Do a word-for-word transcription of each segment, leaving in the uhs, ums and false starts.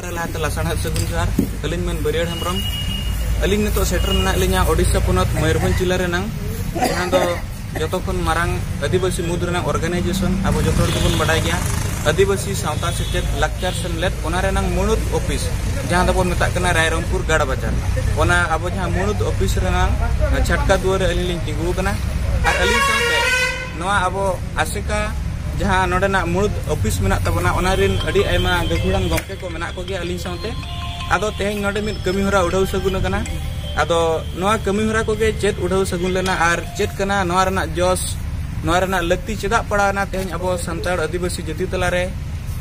ᱞᱟᱦᱟᱛᱮ ᱞᱟᱥᱟᱲᱦᱮᱫ ᱥᱟᱹᱜᱩᱱ ᱡᱚᱦᱟᱨ᱾ ᱟᱹᱞᱤᱧ ᱢᱮᱱ ᱵᱟᱹᱨᱭᱟᱹᱲ ᱦᱮᱢᱵᱨᱚᱢ᱾ ᱟᱹᱞᱤᱧ ᱱᱤᱛᱚᱜ ᱥᱮᱴᱮᱨ ᱢᱮᱱᱟᱜ ᱞᱤᱧᱟ ᱳᱰᱤᱥᱟ ᱯᱚᱱᱚᱛ ᱢᱚᱭᱩᱨᱵᱷᱚᱸᱡᱽ ᱡᱤᱞᱟᱹ ᱨᱮᱱᱟᱝ, ᱡᱟᱦᱟᱸ ᱫᱚ ᱡᱚᱛᱚ ᱠᱷᱚᱱ ᱢᱟᱨᱟᱝ ᱟᱹᱫᱤᱵᱟᱹᱥᱤ ᱢᱩᱫᱽ ᱨᱮᱱᱟᱝ ᱚᱨᱜᱟᱱᱟᱭᱡᱮᱥᱚᱱ, ᱟᱵᱚ ᱡᱚᱛᱚ ᱦᱚᱲ ᱜᱮᱵᱚᱱ ᱵᱟᱰᱟᱭ ᱜᱮᱭᱟ, ᱟᱹᱫᱤᱵᱟᱹᱥᱤ ᱥᱟᱶᱛᱟ ᱥᱮᱪᱮᱫ ᱞᱟᱠᱪᱟᱨ ᱥᱮᱢᱞᱮᱫ, ᱚᱱᱟ ᱨᱮᱱᱟᱝ ᱢᱩᱬᱩᱫ ᱚᱯᱷᱤᱥ, ᱡᱟᱦᱟᱸ ᱫᱚᱵᱚᱱ ᱢᱮᱛᱟᱜ ᱠᱟᱱᱟ ᱨᱟᱭᱨᱚᱝᱯᱩᱨ ᱜᱟᱲ ᱵᱟᱡᱟᱨ᱾ ᱚᱱᱟ ᱟᱵᱚ ᱡᱟᱦᱟᱸ ᱢᱩᱬᱩᱫ ᱚᱯᱷᱤᱥ ᱨᱮᱱᱟᱝ ᱪᱷᱟᱴᱠᱟ ᱫᱩᱣᱟᱹᱨ ᱨᱮ ᱟᱹᱞᱤᱧ ᱞᱤᱧ ᱛᱤᱸᱜᱩ ᱟᱠᱟᱱᱟ᱾ ᱟᱨ ᱟᱹᱞᱤᱧ ᱥᱟᱶᱛᱮ ᱱᱚᱣᱟ ᱟᱵᱚ ᱟᱥᱮᱠᱟ ᱡᱟᱦᱟᱸ ᱱᱚᱰᱮᱱᱟᱜ ᱢᱩᱬᱩᱫ ᱚᱯᱷᱤᱥ ᱢᱮᱱᱟᱜ ᱛᱟᱵᱚᱱᱟ, ᱚᱱᱟ ᱨᱤᱱ ᱟᱹᱰᱤ ᱟᱭᱢᱟ ᱜᱟᱹᱠᱷᱩᱲᱟᱱ ᱜᱚᱢᱠᱮ ᱠᱚ ᱢᱮᱱᱟᱜ ᱠᱚᱜᱮᱭᱟ ᱟᱹᱞᱤᱧ ᱥᱟᱶᱛᱮ᱾ ᱟᱫᱚ ᱛᱮᱦᱮᱧ ᱱᱚᱰᱮ ᱢᱤᱫ ᱠᱟᱹᱢᱤ ᱦᱚᱨᱟ ᱩᱰᱷᱟᱹᱣ ᱥᱟᱹᱜᱩᱱ ᱟᱠᱟᱱᱟ᱾ ᱟᱫᱚ ᱱᱚᱣᱟ ᱠᱟᱹᱢᱤ ᱦᱚᱨᱟ ᱠᱚᱜᱮ ᱪᱮᱫ ᱩᱰᱷᱟᱹᱣ ᱥᱟᱹᱜᱩᱱ ᱞᱮᱱᱟ ᱟᱨ ᱪᱮᱫ ᱠᱟᱱᱟ ᱱᱚᱣᱟ ᱨᱮᱱᱟᱜ ᱡᱚᱥ, ᱱᱚᱣᱟ ᱨᱮᱱᱟᱜ ᱞᱟᱹᱠᱛᱤ ᱪᱮᱫᱟᱜ ᱯᱟᱲᱟᱣ ᱮᱱᱟ ᱛᱮᱦᱮᱧ ᱟᱵᱚ ᱥᱟᱱᱛᱟᱲ ᱟᱹᱫᱤᱵᱟᱹᱥᱤ ᱡᱟᱹᱛᱤ ᱛᱟᱞᱟᱨᱮ,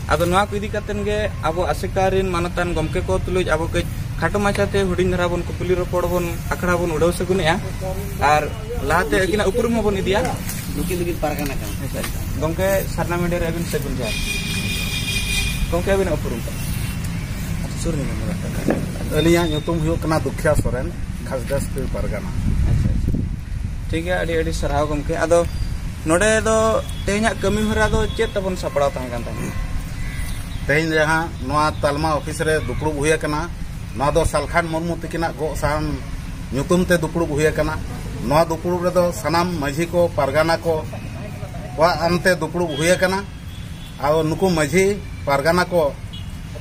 ᱟᱫᱚ ᱱᱚᱣᱟ ᱠᱚ ᱤᱫᱤ ᱠᱟᱛᱮᱱ ᱜᱮ ᱟᱵᱚ ᱟᱥᱮᱠᱟ ᱨᱤᱱ ᱢᱟᱱᱚᱛᱟᱱ ᱜᱚᱢᱠᱮ ᱠᱚ ᱛᱩᱞᱩᱡ ᱟᱵᱚ ᱠᱟᱹᱡ ᱠᱷᱟᱴᱚ ᱢᱟᱪᱷᱟᱛᱮ ᱦᱩᱰᱤᱧ ᱫᱷᱟᱨᱟ ᱵᱚᱱ ᱠᱩᱯᱞᱤ ᱨᱚᱯᱚᱲ ᱵᱚᱱ, ᱟᱠᱷᱲᱟ ᱵᱚᱱ ᱩᱰᱷᱟᱹᱣ ᱥᱟᱹᱜᱩᱱᱮᱜᱼᱟ᱾ ᱟᱨ ᱞᱟᱦᱟᱛᱮ ᱟᱹᱠᱤᱱᱟᱜ ᱩᱯᱨᱩᱢ ᱦᱚᱸᱵᱚᱱ ᱤᱫᱤᱭᱟ᱾ ᱱᱩᱠᱤᱱ ᱫᱚᱠᱤᱱ ᱯᱟᱨᱜᱟᱱᱟ ᱠᱟᱱᱟ᱾ ᱜᱚᱢᱠᱮ, ᱥᱟᱨᱱᱟ ᱢᱤᱰᱤᱭᱟ ᱨᱮ ᱟᱹᱵᱤᱱ ᱥᱟᱹᱜᱩᱱ ᱡᱚᱦᱟᱨ᱾ ᱜᱚᱢᱠᱮ, ᱟᱹᱵᱤᱱᱟᱜ ᱩᱯᱨᱩᱢ? ᱥᱩᱨ ᱨᱮ ᱢᱮᱱᱟᱜ ᱵᱤᱱᱟ᱾ ᱟᱹᱞᱤᱧᱟᱜ ᱧᱩᱛᱩᱢ ᱦᱩᱭᱩᱜ ᱠᱟᱱᱟ ᱫᱩᱠᱷᱤᱭᱟ ᱥᱚᱨᱮᱱ, ᱠᱷᱟᱥᱰᱟᱥᱯᱤ ᱯᱟᱨᱜᱟᱱᱟ᱾ ᱟᱪᱪᱷᱟ, ᱟᱪᱪᱷᱟ᱾ ᱴᱷᱤᱠ ᱜᱮᱭᱟ, ᱟᱹᱰᱤ ᱟᱹᱰᱤ ᱥᱟᱨᱦᱟᱣ ᱜᱚᱢᱠᱮ᱾ ᱟᱫᱚ ᱱᱚᱰᱮ ᱫᱚ ᱛᱮᱦᱮᱧᱟᱜ ᱠᱟᱹᱢᱤ ᱦᱚᱨᱟ ᱫᱚ ᱪᱮᱫ ᱛᱟᱵᱚᱱ ᱥᱟᱯᱲᱟᱣ ᱛᱟᱦᱮᱸ ᱠᱟᱱ ᱛᱟᱦᱮᱸᱫ? ᱛᱮᱦᱮᱧ ᱡᱟᱦᱟᱸ ᱱᱚᱣᱟ ᱛᱟᱞᱢᱟ ᱚᱯᱷᱤᱥ ᱨᱮ ᱫᱩᱯᱲᱩᱵ ᱦᱩᱭ ᱟᱠᱟᱱᱟ, ᱱᱚᱣᱟ ᱫᱚ ᱥᱟᱞᱠᱷᱟᱱ ᱢᱩᱨᱢᱩ ᱛᱤᱠᱤᱱᱟᱜ ᱜᱚᱜ ᱥᱟᱦᱟᱱ ᱧᱩᱛᱩᱢ ᱛᱮ ᱫᱩᱯᱲᱩᱵ ᱦᱩᱭ ᱟᱠᱟᱱᱟ᱾ ᱱᱚᱣᱟ ᱫᱩᱯᱲᱩᱵ ᱨᱮᱫᱚ ᱥᱟᱱᱟᱢ ᱢᱟᱹᱡᱷᱤ ᱠᱚ, ᱯᱟᱨᱜᱟᱱᱟ ᱠᱚ ᱠᱚᱣᱟᱜ ᱟᱱᱛᱮ ᱫᱩᱯᱲᱩᱵ ᱦᱩᱭ ᱟᱠᱟᱱᱟ᱾ ᱟᱨ ᱱᱩᱠᱩ ᱢᱟᱹᱡᱷᱤ ᱯᱟᱨᱜᱟᱱᱟ ᱠᱚ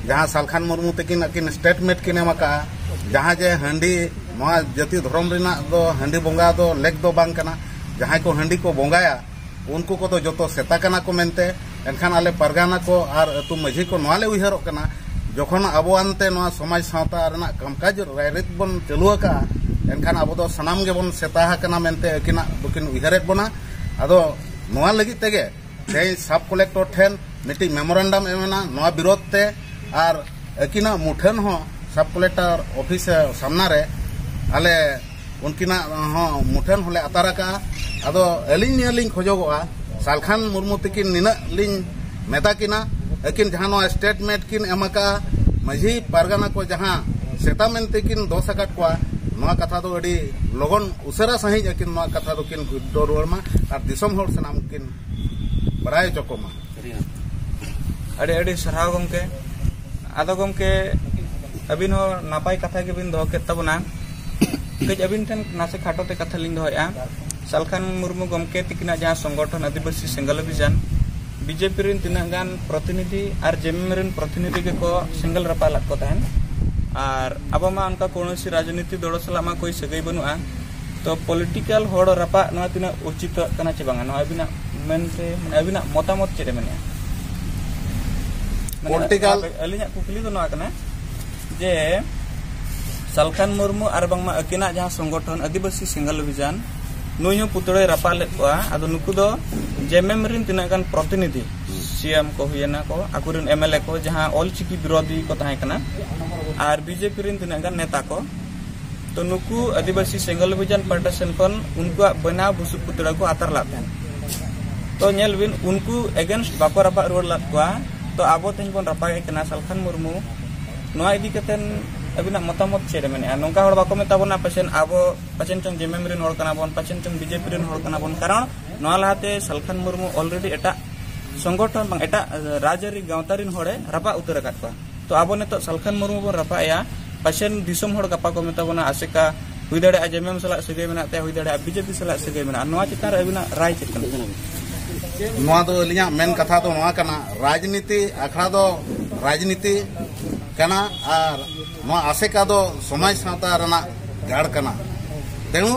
ᱡᱟᱦᱟᱸ ᱥᱟᱞᱠᱷᱟᱱ ᱢᱩᱨᱢᱩ ᱛᱟᱹᱠᱤᱱ ᱟᱹᱠᱤᱱ ᱥᱴᱮᱴᱢᱮᱱᱴ ᱠᱤᱱ ᱮᱢ ᱟᱠᱟᱫᱼᱟ, ᱡᱟᱦᱟᱸ ᱡᱮ ᱦᱟᱺᱰᱤ, ᱱᱚᱣᱟ ᱡᱟᱹᱛᱤ ᱫᱷᱚᱨᱚᱢ ᱨᱮᱱᱟᱜ ᱫᱚ ᱦᱟᱺᱰᱤ ᱵᱚᱸᱜᱟ ᱫᱚ ᱞᱮᱠ ᱫᱚ ᱵᱟᱝ ᱠᱟᱱᱟ, ᱡᱟᱦᱟᱸᱭ ᱠᱚ ᱦᱟᱺᱰᱤ ᱠᱚ ᱵᱚᱸᱜᱟᱭᱟ ᱩᱱᱠᱩ ᱠᱚᱫᱚ ᱡᱚᱛᱚ ᱥᱮᱛᱟ ᱠᱟᱱᱟ ᱠᱚ ᱢᱮᱱᱛᱮ᱾ ᱮᱱᱠᱷᱟᱱ ᱟᱞᱮ ᱯᱟᱨᱜᱟᱱᱟ ᱠᱚ ᱟᱨ ᱟᱹᱛᱩ ᱢᱟᱹᱡᱷᱤ ᱠᱚ ᱱᱚᱣᱟ ᱞᱮ ᱩᱭᱦᱟᱹᱨᱚᱜ ᱠᱟᱱᱟ, ᱡᱚᱠᱷᱚᱱ ᱟᱵᱚ ᱟᱱᱛᱮ ᱱᱚᱣᱟ ᱥᱚᱢᱟᱡᱽ ᱥᱟᱶᱛᱟ ᱨᱮᱱᱟᱜ ᱠᱟᱢᱠᱟᱡᱽ ᱨᱟᱭᱨᱤᱛ ᱵᱚᱱ ᱪᱟᱹᱞᱩ ᱟᱠᱟᱫᱼᱟ, ᱮᱱᱠᱷᱟᱱ ᱟᱵᱚ ᱫᱚ ᱥᱟᱱᱟᱢ ᱜᱮᱵᱚᱱ ᱥᱮᱛᱟ ᱟᱠᱟᱱᱟ ᱢᱮᱱᱛᱮ ᱟᱹᱠᱤᱱᱟᱜ ᱫᱚᱠᱤᱱ ᱩᱭᱦᱟᱹᱨᱮᱫ ᱵᱚᱱᱟ᱾ ᱟᱫᱚ ᱱᱚᱣᱟ ᱞᱟᱹᱜᱤᱫ ᱛᱮᱜᱮ ᱛᱮᱦᱮᱧ ᱥᱟᱵ ᱠᱚᱞᱮᱠᱴᱚᱨ ᱴᱷᱮᱱ ᱢᱤᱫᱴᱤᱡ ᱢᱮᱢᱳᱨᱮᱱᱰᱟᱢ ᱮᱢ ᱮᱱᱟ ᱱᱚᱣᱟ ᱵᱤᱨᱳᱫᱷ ᱛᱮ, ᱟᱨ ᱟᱹᱠᱤᱱᱟᱜ ᱢᱩᱴᱷᱟᱹᱱ ᱦᱚᱸ ᱥᱟᱵ ᱠᱚᱞᱮᱠᱴᱚᱨ ᱚᱯᱷᱤᱥ ᱥᱟᱢᱱᱟ ᱨᱮ ᱟᱞᱮ ᱩᱱᱠᱤᱱᱟᱜ ᱦᱚᱸ ᱢᱩᱴᱷᱟᱹᱱ ᱦᱚᱸᱞᱮ ᱟᱛᱟᱨ ᱟᱠᱟᱫᱼᱟ᱾ ᱟᱫᱚ ᱟᱹᱞᱤᱧ ᱱᱤᱭᱟᱹ ᱞᱤᱧ ᱠᱷᱚᱡᱚᱜᱚᱜᱼᱟ, ᱥᱟᱞᱠᱷᱟᱱ ᱢᱩᱨᱢᱩ ᱛᱤᱠᱤᱱ ᱱᱤᱱᱟᱹᱜ ᱞᱤᱧ ᱢᱮᱛᱟ ᱠᱤᱱᱟ, ᱟᱹᱠᱤᱱ ᱡᱟᱦᱟᱸ ᱱᱚᱣᱟ ᱥᱴᱮᱴᱢᱮᱱᱴ ᱠᱤᱱ ᱮᱢ ᱟᱠᱟᱫᱼᱟ, ᱢᱟᱹᱡᱷᱤ ᱯᱟᱨᱜᱟᱱᱟ ᱠᱚ ᱡᱟᱦᱟᱸ ᱥᱮᱛᱟ ᱢᱮᱱᱛᱮ ᱠᱤᱱ ᱫᱳᱥ ᱟᱠᱟᱫ ᱠᱚᱣᱟ, ᱱᱚᱣᱟ ᱠᱟᱛᱷᱟ ᱫᱚ ᱟᱹᱰᱤ ᱞᱚᱜᱚᱱ ᱩᱥᱟᱹᱨᱟ ᱥᱟᱺᱦᱤᱡ ᱟᱹᱠᱤᱱ ᱱᱚᱣᱟ ᱠᱟᱛᱷᱟ ᱫᱚᱠᱤᱱ ᱩᱰᱷᱟᱹᱣ ᱨᱩᱣᱟᱹᱲ ᱢᱟ ᱟᱨ ᱫᱤᱥᱚᱢ ᱦᱚᱲ ᱥᱟᱱᱟᱢ ᱠᱤᱱ ᱵᱟᱲᱟᱭ ᱦᱚᱪᱚ ᱠᱚᱢᱟ᱾ ᱟᱹᱰᱤ ᱟᱹᱰᱤ ᱥᱟᱨᱦᱟᱣ ᱜᱚᱢᱠᱮ᱾ ᱟᱫᱚ ᱜᱚᱢᱠᱮ, ᱟᱹᱵᱤᱱ ᱦᱚᱸ ᱱᱟᱯᱟᱭ ᱠᱟᱛᱷᱟ ᱜᱮᱵᱤᱱ ᱫᱚᱦᱚ ᱠᱮᱫ ᱛᱟᱵᱚᱱᱟ᱾ ᱠᱟᱹᱡ ᱟᱹᱵᱤᱱ ᱴᱷᱮᱱ ᱱᱟᱥᱮ ᱠᱷᱟᱴᱚ ᱛᱮ ᱠᱟᱛᱷᱟ ᱞᱤᱧ ᱫᱚᱦᱚᱭᱮᱫᱼᱟ᱾ ᱥᱟᱞᱠᱷᱟᱱ ᱢᱩᱨᱢᱩ ᱜᱚᱢᱠᱮ ᱛᱤᱠᱤᱱᱟᱜ ᱡᱟᱦᱟᱸ ᱥᱚᱝᱜᱚᱴᱷᱚᱱ ᱟᱹᱫᱤᱵᱟᱹᱥᱤ ᱥᱮᱸᱜᱮᱞ ᱚᱵᱷᱤᱡᱟᱱ, ᱵᱤᱡᱮᱯᱤ ᱨᱮᱱ ᱛᱤᱱᱟᱹᱜ ᱜᱟᱱ ᱯᱨᱚᱛᱤᱱᱤᱫᱷᱤ ᱟᱨ ᱡᱮᱢᱮᱢ ᱨᱮᱱ ᱯᱨᱚᱛᱤᱱᱤᱫᱷᱤ ᱜᱮᱠᱚ ᱥᱮᱸᱜᱮᱞ ᱨᱟᱯᱟᱜ ᱞᱮᱫ ᱠᱚ ᱛᱟᱦᱮᱸᱱ᱾ ᱟᱨ ᱟᱵᱚ ᱢᱟ ᱚᱱᱠᱟ ᱠᱳᱱᱳ ᱨᱟᱡᱽᱱᱤᱛᱤ ᱫᱚᱲ ᱥᱟᱞᱟᱜ ᱢᱟ ᱠᱳᱭ ᱥᱟᱹᱜᱟᱹᱭ ᱵᱟᱹᱱᱩᱜᱼᱟ᱾ ᱛᱚ ᱯᱚᱞᱤᱴᱤᱠᱟᱞ ᱦᱚᱲ ᱨᱟᱯᱟᱜ ᱱᱚᱣᱟ ᱛᱤᱱᱟᱹᱜ ᱩᱪᱤᱛᱚᱜ ᱠᱟᱱᱟ ᱪᱮ ᱵᱟᱝᱟ, ᱱᱚᱣᱟ ᱟᱹᱵᱤᱱᱟᱜ ᱢᱮᱱᱛᱮ, ᱢᱟᱱᱮ ᱟᱹᱵᱤᱱᱟᱜ ᱢᱚᱛᱟᱢᱚᱛ ᱪᱮᱫ ᱮ ᱢᱮᱱᱮᱜᱼᱟ? ᱢᱟᱱᱮ ᱯᱚᱞᱤᱴᱤᱠᱟᱞ ᱟᱹᱞᱤᱧᱟᱜ ᱠᱩᱠᱞᱤ ᱫᱚ ᱱᱚᱣᱟ ᱠᱟᱱᱟ ᱡᱮ ᱥᱟᱞᱠᱷᱟᱱ ᱢᱩᱨᱢᱩ ᱟᱨ ᱵᱟᱝᱢᱟ ᱟᱹᱠᱤᱱᱟᱜ ᱡᱟᱦᱟᱸ ᱥᱚᱝᱜᱚᱴᱷᱚᱱ ᱟᱹᱫᱤᱵᱟᱹᱥᱤ ᱥᱮᱸᱜᱮᱞ ᱚᱵᱷᱤᱡᱟᱱ, ᱱᱩᱭ ᱦᱚᱸ ᱯᱩᱛᱲᱟᱹᱭ ᱨᱟᱯᱟᱜ ᱞᱮᱫ ᱠᱚᱣᱟ᱾ ᱟᱫᱚ ᱱᱩᱠᱩ ᱫᱚ ᱡᱮᱢᱮᱢ ᱨᱮᱱ ᱛᱤᱱᱟᱹᱜ ᱜᱟᱱ ᱯᱨᱚᱛᱤᱱᱤᱫᱷᱤ, ᱥᱤ ᱮᱢ ᱠᱚ ᱦᱩᱭᱮᱱᱟ ᱠᱚ, ᱟᱠᱚᱨᱮᱱ ᱮᱢ ᱮᱞ ᱮ ᱠᱚ, ᱡᱟᱦᱟᱸ ᱚᱞ ᱪᱤᱠᱤ ᱵᱤᱨᱳᱫᱷᱤ ᱠᱚ ᱛᱟᱦᱮᱸ ᱠᱟᱱᱟ, ᱟᱨ ᱵᱤᱡᱮᱯᱤ ᱨᱮᱱ ᱛᱤᱱᱟᱹᱜ ᱜᱟᱱ ᱱᱮᱛᱟ ᱠᱚ, ᱛᱚ ᱱᱩᱠᱩ ᱟᱹᱫᱤᱵᱟᱹᱥᱤ ᱥᱮᱸᱜᱮᱞ ᱚᱵᱷᱤᱡᱟᱱ ᱯᱟᱦᱴᱟ ᱥᱮᱱ ᱠᱷᱚᱱ ᱩᱱᱠᱩᱣᱟᱜ ᱵᱮᱱᱟᱣ ᱵᱩᱥᱩᱵ ᱯᱩᱛᱲᱟᱹ ᱠᱚ ᱟᱛᱟᱨ ᱞᱟᱫ ᱛᱟᱦᱮᱸᱱ᱾ ᱛᱚ ᱧᱮᱞ ᱵᱤᱱ, ᱩᱱᱠᱩ against ᱵᱟᱠᱚ ᱨᱟᱯᱟᱜ ᱨᱩᱣᱟᱹᱲ ᱞᱟᱫ ᱠᱚᱣᱟ᱾ ᱛᱚ ᱟᱵᱚ ᱛᱮᱦᱮᱧ ᱵᱚᱱ ᱨᱟᱯᱟᱜᱮᱫ ᱠᱟᱱᱟ ᱥᱟᱞᱠᱷᱟᱱ ᱢᱩᱨᱢᱩ, ᱱᱚᱣᱟ ᱤᱫᱤ ᱠᱟᱛᱮᱱ ᱟᱹᱵᱤᱱᱟᱜ ᱢᱚᱛᱟᱢᱚᱛ ᱪᱮᱫ ᱮ ᱢᱮᱱᱮᱜᱼᱟ? ᱱᱚᱝᱠᱟ ᱦᱚᱲ ᱵᱟᱠᱚ ᱢᱮᱛᱟ ᱵᱚᱱᱟ ᱯᱟᱪᱮᱱ ᱟᱵᱚ, ᱯᱟᱪᱮᱱ ᱪᱚᱝ ᱡᱮᱢᱮᱢ ᱨᱮᱱ ᱦᱚᱲ ᱠᱟᱱᱟ ᱵᱚᱱ, ᱯᱟᱪᱮᱱ ᱪᱚᱝ ᱵᱤᱡᱮᱯᱤ ᱨᱮᱱ ᱦᱚᱲ ᱠᱟᱱᱟ ᱵᱚᱱ, ᱠᱟᱨᱚᱱ ᱱᱚᱣᱟ ᱞᱟᱦᱟᱛᱮ ᱥᱟᱞᱠᱷᱟᱱ ᱢᱩᱨᱢᱩ already ᱮᱴᱟᱜ ᱥᱚᱝᱜᱚᱴᱷᱚᱱ ᱵᱟᱝ, ᱮᱴᱟᱜ ᱨᱟᱡᱽᱟᱹᱨᱤ ᱜᱟᱶᱛᱟ ᱨᱮᱱ ᱦᱚᱲᱮ ᱨᱟᱯᱟᱜ ᱩᱛᱟᱹᱨ ᱟᱠᱟᱫ ᱠᱚᱣᱟ᱾ ᱛᱚ ᱟᱵᱚ ᱱᱤᱛᱚᱜ ᱥᱟᱞᱠᱷᱟᱱ ᱢᱩᱨᱢᱩ ᱵᱚᱱ ᱨᱟᱯᱟᱜ ᱮᱭᱟ, ᱯᱟᱪᱮᱱ ᱫᱤᱥᱚᱢ ᱦᱚᱲ ᱜᱟᱯᱟ ᱠᱚ ᱢᱮᱛᱟ ᱵᱚᱱᱟ ᱟᱥᱮᱠᱟ, ᱦᱩᱭ ᱫᱟᱲᱮᱭᱟᱜᱼᱟ ᱡᱮᱢᱮᱢ ᱥᱟᱞᱟᱜ ᱥᱟᱹᱜᱟᱹᱭ ᱢᱮᱱᱟᱜ ᱛᱟᱭᱟ, ᱦᱩᱭ ᱫᱟᱲᱮᱭᱟᱜᱼᱟ ᱵᱤᱡᱮᱯᱤ ᱥᱟᱞᱟᱜ ᱥᱟᱹᱜᱟᱹᱭ ᱢᱮᱱᱟᱜᱼᱟ᱾ ᱱᱚᱣᱟ ᱪᱮᱛᱟᱱ ᱨᱮ ᱟᱹᱵᱤᱱᱟᱜ ᱨᱟᱭ ᱪᱮᱫ ᱠᱟᱱᱟ? ᱱᱚᱣᱟ ᱫᱚ ᱟᱹᱞᱤᱧᱟᱜ ᱢᱮᱱ ᱠᱟᱛᱷᱟ ᱫᱚ ᱱᱚᱣᱟ ᱠᱟᱱᱟ, ᱨᱟᱡᱽᱱᱤᱛᱤ ᱟᱠᱷᱲᱟ ᱫᱚ ᱨᱟᱡᱽᱱᱤᱛᱤ ᱠᱟᱱᱟ ᱟᱨ ᱱᱚᱣᱟ ᱟᱥᱮᱠᱟ ᱫᱚ ᱥᱚᱢᱟᱡᱽ ᱥᱟᱶᱛᱟ ᱨᱮᱱᱟᱜ ᱜᱟᱲ ᱠᱟᱱᱟ᱾ ᱛᱮᱬᱩ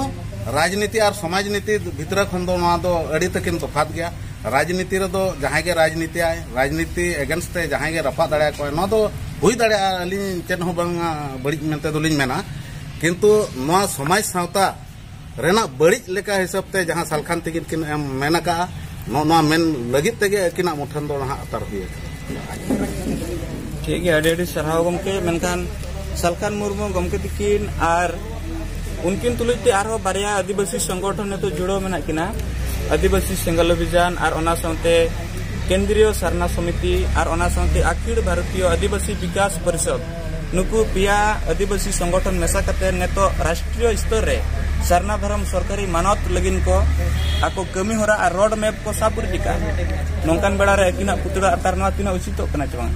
ᱨᱟᱡᱽᱱᱤᱛᱤ ᱟᱨ ᱥᱚᱢᱟᱡᱽ ᱱᱤᱛᱤ ᱵᱷᱤᱛᱨᱤ ᱠᱷᱚᱱ ᱫᱚ ᱱᱚᱣᱟ ᱫᱚ ᱟᱹᱰᱤ ᱛᱟᱹᱠᱤᱱ ᱛᱚᱯᱷᱟᱛ ᱜᱮᱭᱟ᱾ ᱨᱟᱡᱽᱱᱤᱛᱤ ᱨᱮᱫᱚ ᱡᱟᱦᱟᱸᱭ ᱜᱮ ᱨᱟᱡᱽᱱᱤᱛᱤᱭᱟᱭ, ᱨᱟᱡᱽᱱᱤᱛᱤ against ᱛᱮ ᱡᱟᱦᱟᱸᱭ ᱜᱮ ᱨᱟᱯᱟᱜ ᱫᱟᱲᱮᱭᱟᱠᱚᱣᱟᱭ, ᱱᱚᱣᱟ ᱫᱚ ᱦᱩᱭ ᱫᱟᱲᱮᱭᱟᱜᱼᱟ, ᱟᱹᱞᱤᱧ ᱪᱮᱫ ᱦᱚᱸ ᱵᱟᱝ ᱵᱟᱹᱲᱤᱡ ᱢᱮᱱᱛᱮ ᱫᱚᱞᱤᱧ ᱢᱮᱱᱟ᱾ ᱠᱤᱱᱛᱩ ᱱᱚᱣᱟ ᱥᱚᱢᱟᱡᱽ ᱥᱟᱶᱛᱟ ᱨᱮᱱᱟᱜ ᱵᱟᱹᱲᱤᱡ ᱞᱮᱠᱟ ᱦᱤᱥᱟᱹᱵ ᱛᱮ ᱡᱟᱦᱟᱸ ᱥᱟᱞᱠᱷᱟᱱ ᱛᱤᱠᱤᱱ ᱠᱤᱱ ᱮᱢ ᱢᱮᱱ ᱟᱠᱟᱜᱼᱟ, ᱱᱚᱜᱼᱚ ᱱᱚᱣᱟ ᱢᱮᱱ ᱞᱟᱹᱜᱤᱫ ᱛᱮᱜᱮ ᱟᱹᱠᱤᱱᱟᱜ ᱢᱩᱴᱷᱟᱹᱱ ᱫᱚ ᱱᱟᱦᱟᱜ ᱟᱛᱟᱨ ᱦᱩᱭ ᱟᱠᱟᱱᱟ᱾ ᱴᱷᱤᱠ ᱜᱮᱭᱟ, ᱟᱹᱰᱤ ᱟᱹᱰᱤ ᱥᱟᱨᱦᱟᱣ ᱜᱚᱢᱠᱮ᱾ ᱢᱮᱱᱠᱷᱟᱱ ᱥᱟᱞᱠᱷᱟᱱ ᱢᱩᱨᱢᱩ ᱜᱚᱢᱠᱮ ᱛᱤᱠᱤᱱ ᱟᱨ ᱩᱱᱠᱤᱱ ᱛᱩᱞᱩᱡ ᱛᱮ ᱟᱨᱦᱚᱸ ᱵᱟᱨᱭᱟ ᱟᱹᱫᱤᱵᱟᱹᱥᱤ ᱥᱚᱝᱜᱚᱴᱷᱚᱱ ᱱᱤᱛᱚᱜ ᱡᱩᱲᱟᱹᱣ ᱢᱮᱱᱟᱜ ᱠᱤᱱᱟ, ᱟᱹᱫᱤᱵᱟᱹᱥᱤ ᱥᱮᱸᱜᱮᱞ ᱚᱵᱷᱤᱡᱟᱱ ᱟᱨ ᱚᱱᱟ ᱥᱟᱶᱛᱮ ᱠᱮᱱᱫᱨᱤᱭᱚ ᱥᱟᱨᱱᱟ ᱥᱚᱢᱤᱛᱤ ᱟᱨ ᱚᱱᱟ ᱥᱟᱶᱛᱮ ᱟᱠᱷᱤᱲ ᱵᱷᱟᱨᱚᱛᱤᱭᱚ ᱟᱹᱫᱤᱵᱟᱹᱥᱤ ᱵᱤᱠᱟᱥ ᱯᱚᱨᱤᱥᱚᱫᱽ᱾ ᱱᱩᱠᱩ ᱯᱮᱭᱟ ᱟᱹᱫᱤᱵᱟᱹᱥᱤ ᱥᱚᱝᱜᱚᱴᱷᱚᱱ ᱢᱮᱥᱟ ᱠᱟᱛᱮ ᱱᱤᱛᱚᱜ ᱨᱟᱥᱴᱨᱤᱭᱚ ᱥᱛᱚᱨ ᱨᱮ ᱥᱟᱨᱱᱟ ᱫᱷᱚᱨᱚᱢ ᱥᱚᱨᱠᱟᱨᱤ ᱢᱟᱱᱚᱛ ᱞᱟᱹᱜᱤᱫ ᱠᱚ ᱟᱠᱚ ᱠᱟᱹᱢᱤ ᱦᱚᱨᱟ ᱟᱨ ᱨᱳᱰ ᱢᱮᱯ ᱠᱚ ᱥᱟᱵ ᱩᱨᱤᱡ ᱟᱠᱟᱫᱼᱟ᱾ ᱱᱚᱝᱠᱟᱱ ᱵᱮᱲᱟ ᱨᱮ ᱟᱹᱠᱤᱱᱟᱜ ᱯᱩᱛᱲᱟᱹ ᱟᱛᱟᱨ ᱱᱚᱣᱟ ᱛᱤᱱᱟᱹᱜ ᱩᱪᱤᱛᱚᱜ ᱠᱟᱱᱟ ᱪᱮ ᱵᱟᱝ?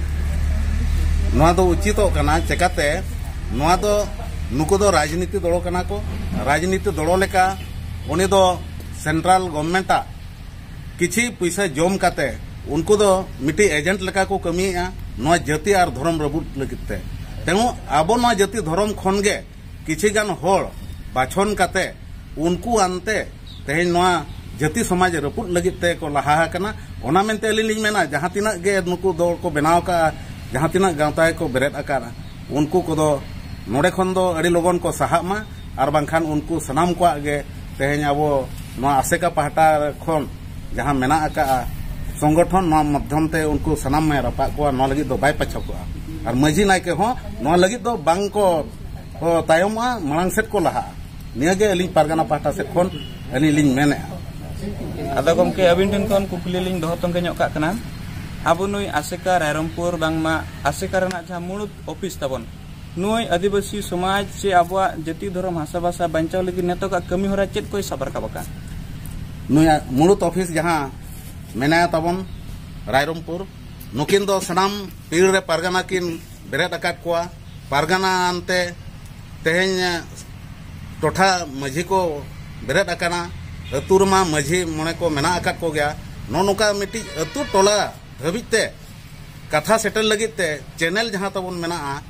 ᱱᱚᱣᱟ ᱫᱚ ᱩᱪᱤᱛᱚᱜ ᱠᱟᱱᱟ᱾ ᱪᱮᱠᱟᱛᱮ? ᱱᱚᱣᱟ ᱫᱚ, ᱱᱩᱠᱩ ᱫᱚ ᱨᱟᱡᱽᱱᱤᱛᱤ ᱫᱚᱲᱚ ᱠᱟᱱᱟ ᱠᱚ᱾ ᱨᱟᱡᱽᱱᱤᱛᱤ ᱫᱚᱲᱚ ᱞᱮᱠᱟ ᱩᱱᱤ ᱫᱚ ᱥᱮᱱᱴᱨᱟᱞ ᱜᱚᱵᱷᱢᱮᱱᱴᱟᱜ ᱠᱤᱪᱷᱤ ᱯᱩᱭᱥᱟᱹ ᱡᱚᱢ ᱠᱟᱛᱮ ᱩᱱᱠᱩ ᱫᱚ ᱢᱤᱫᱴᱤᱡ ᱮᱡᱮᱱᱴ ᱞᱮᱠᱟ ᱠᱚ ᱠᱟᱹᱢᱤᱭᱮᱫᱼᱟ ᱱᱚᱣᱟ ᱡᱟᱹᱛᱤ ᱟᱨ ᱫᱷᱚᱨᱚᱢ ᱨᱟᱹᱯᱩᱫ ᱞᱟᱹᱜᱤᱫ ᱛᱮ᱾ ᱛᱮᱦᱚᱸ ᱟᱵᱚ ᱱᱚᱣᱟ ᱡᱟᱹᱛᱤ ᱫᱷᱚᱨᱚᱢ ᱠᱷᱚᱱ ᱜᱮ ᱠᱤᱪᱷᱤ ᱜᱟᱱ ᱦᱚᱲ ᱵᱟᱪᱷᱚᱱ ᱠᱟᱛᱮ ᱩᱱᱠᱩ ᱟᱱᱛᱮ ᱛᱮᱦᱮᱧ ᱱᱚᱣᱟ ᱡᱟᱹᱛᱤ ᱥᱚᱢᱟᱡᱽ ᱨᱟᱹᱯᱩᱫ ᱞᱟᱹᱜᱤᱫ ᱛᱮ ᱠᱚ ᱞᱟᱦᱟ ᱟᱠᱟᱱᱟ᱾ ᱚᱱᱟ ᱢᱮᱱᱛᱮ ᱟᱹᱞᱤᱧ ᱞᱤᱧ ᱢᱮᱱᱟ, ᱡᱟᱦᱟᱸ ᱛᱤᱱᱟᱹᱜ ᱜᱮ ᱱᱩᱠᱩ ᱫᱚᱞ ᱠᱚ ᱵᱮᱱᱟᱣ ᱠᱟᱜᱼᱟ, ᱡᱟᱦᱟᱸ ᱛᱤᱱᱟᱹᱜ ᱜᱟᱶᱛᱟ ᱜᱮᱠᱚ ᱵᱮᱨᱮᱫ ᱟᱠᱟᱫᱼᱟ, ᱩᱱᱠᱩ ᱠᱚᱫᱚ ᱱᱚᱰᱮ ᱠᱷᱚᱱ ᱫᱚ ᱟᱹᱰᱤ ᱞᱚᱜᱚᱱ ᱠᱚ ᱥᱟᱦᱟᱜ ᱢᱟ᱾ ᱟᱨ ᱵᱟᱝᱠᱷᱟᱱ ᱩᱱᱠᱩ ᱥᱟᱱᱟᱢ ᱠᱚᱣᱟᱜ ᱜᱮ ᱛᱮᱦᱮᱧ ᱟᱵᱚ ᱱᱚᱣᱟ ᱟᱥᱮᱠᱟ ᱯᱟᱦᱴᱟ ᱠᱷᱚᱱ ᱡᱟᱦᱟᱸ ᱢᱮᱱᱟᱜ ᱟᱠᱟᱫᱼᱟ ᱥᱚᱝᱜᱚᱴᱷᱚᱱ, ᱱᱚᱣᱟ ᱢᱟᱫᱽᱫᱷᱚᱢ ᱛᱮ ᱩᱱᱠᱩ ᱥᱟᱱᱟᱢ ᱮ ᱨᱟᱯᱟᱜ ᱠᱚᱣᱟ᱾ ᱱᱚᱣᱟ ᱞᱟᱹᱜᱤᱫ ᱫᱚ ᱵᱟᱭ ᱯᱟᱪᱷᱚ ᱠᱚᱜᱼᱟ᱾ ᱟᱨ ᱢᱟᱹᱡᱷᱤ ᱱᱟᱭᱠᱮ ᱦᱚᱸ ᱱᱚᱣᱟ ᱞᱟᱹᱜᱤᱫ ᱫᱚ ᱵᱟᱝ ᱠᱚ, ᱠᱚ ᱛᱟᱭᱚᱢᱚᱜᱼᱟ, ᱢᱟᱲᱟᱝ ᱥᱮᱫ ᱠᱚ ᱞᱟᱦᱟᱜᱼᱟ᱾ ᱱᱤᱭᱟᱹ ᱜᱮ ᱟᱹᱞᱤᱧ ᱯᱟᱨᱜᱟᱱᱟ ᱯᱟᱦᱴᱟ ᱥᱮᱫ ᱠᱷᱚᱱ ᱟᱹᱞᱤᱧ ᱞᱤᱧ ᱢᱮᱱᱮᱫᱼᱟ᱾ ᱟᱫᱚ ᱜᱚᱢᱠᱮ, ᱟᱹᱵᱤᱱ ᱴᱷᱮᱱ ᱠᱷᱚᱱ ᱠᱩᱠᱞᱤ ᱞᱤᱧ ᱫᱚᱦᱚ ᱛᱚᱝᱜᱮ ᱧᱚᱜ ᱠᱟᱜ ᱠᱟᱱᱟ, ᱟᱵᱚ ᱱᱩᱭ ᱟᱥᱮᱠᱟ ᱨᱟᱭᱨᱚᱝᱯᱩᱨ, ᱵᱟᱝᱢᱟ ᱟᱥᱮᱠᱟ ᱨᱮᱱᱟᱜ ᱡᱟᱦᱟᱸ ᱢᱩᱬᱩᱫ ᱚᱯᱷᱤᱥ ᱛᱟᱵᱚᱱ, ᱱᱩᱭ ᱟᱹᱫᱤᱵᱟᱹᱥᱤ ᱥᱚᱢᱟᱡᱽ ᱥᱮ ᱟᱵᱚᱣᱟᱜ ᱡᱟᱹᱛᱤ ᱫᱷᱚᱨᱚᱢ ᱦᱟᱥᱟ ᱵᱷᱟᱥᱟ ᱵᱟᱧᱪᱟᱣ ᱞᱟᱹᱜᱤᱫ ᱱᱤᱛᱚᱜᱟᱜ ᱠᱟᱹᱢᱤ ᱦᱚᱨᱟ ᱪᱮᱫ ᱠᱚᱭ ᱥᱟᱵ ᱨᱟᱠᱟᱵ ᱟᱠᱟᱫ? ᱱᱩᱭᱟᱜ ᱢᱩᱬᱩᱫ ᱚᱯᱷᱤᱥ ᱡᱟᱦᱟᱸ ᱢᱮᱱᱟᱭᱟ ᱛᱟᱵᱚᱱ ᱨᱟᱭᱨᱚᱝᱯᱩᱨ, ᱱᱩᱠᱤᱱ ᱫᱚ ᱥᱟᱱᱟᱢ ᱯᱤᱲ ᱨᱮ ᱯᱟᱨᱜᱟᱱᱟ ᱠᱤᱱ ᱵᱮᱨᱮᱫ ᱟᱠᱟᱫ ᱠᱚᱣᱟ᱾ ᱯᱟᱨᱜᱟᱱᱟ ᱟᱱᱛᱮ ᱛᱮᱦᱮᱧ ᱴᱚᱴᱷᱟ ᱢᱟᱹᱡᱷᱤ ᱠᱚ ᱵᱮᱨᱮᱫ ᱟᱠᱟᱱᱟ᱾ ᱟᱹᱛᱩ ᱨᱮᱢᱟ ᱢᱟᱹᱡᱷᱤ ᱢᱚᱬᱮ ᱠᱚ ᱢᱮᱱᱟᱜ ᱟᱠᱟᱫ ᱠᱚᱜᱮᱭᱟ᱾ ᱱᱚᱜᱼᱚ ᱱᱚᱝᱠᱟ ᱢᱤᱫᱴᱤᱡ ᱟᱹᱛᱩ ᱴᱚᱞᱟ ᱫᱷᱟᱹᱵᱤᱡ ᱛᱮ ᱠᱟᱛᱷᱟ ᱥᱮᱴᱮᱨ ᱞᱟᱹᱜᱤᱫ ᱛᱮ ᱪᱮᱱᱮᱞ ᱡᱟᱦᱟᱸ ᱛᱟᱵᱚᱱ ᱢᱮᱱᱟᱜᱼᱟ,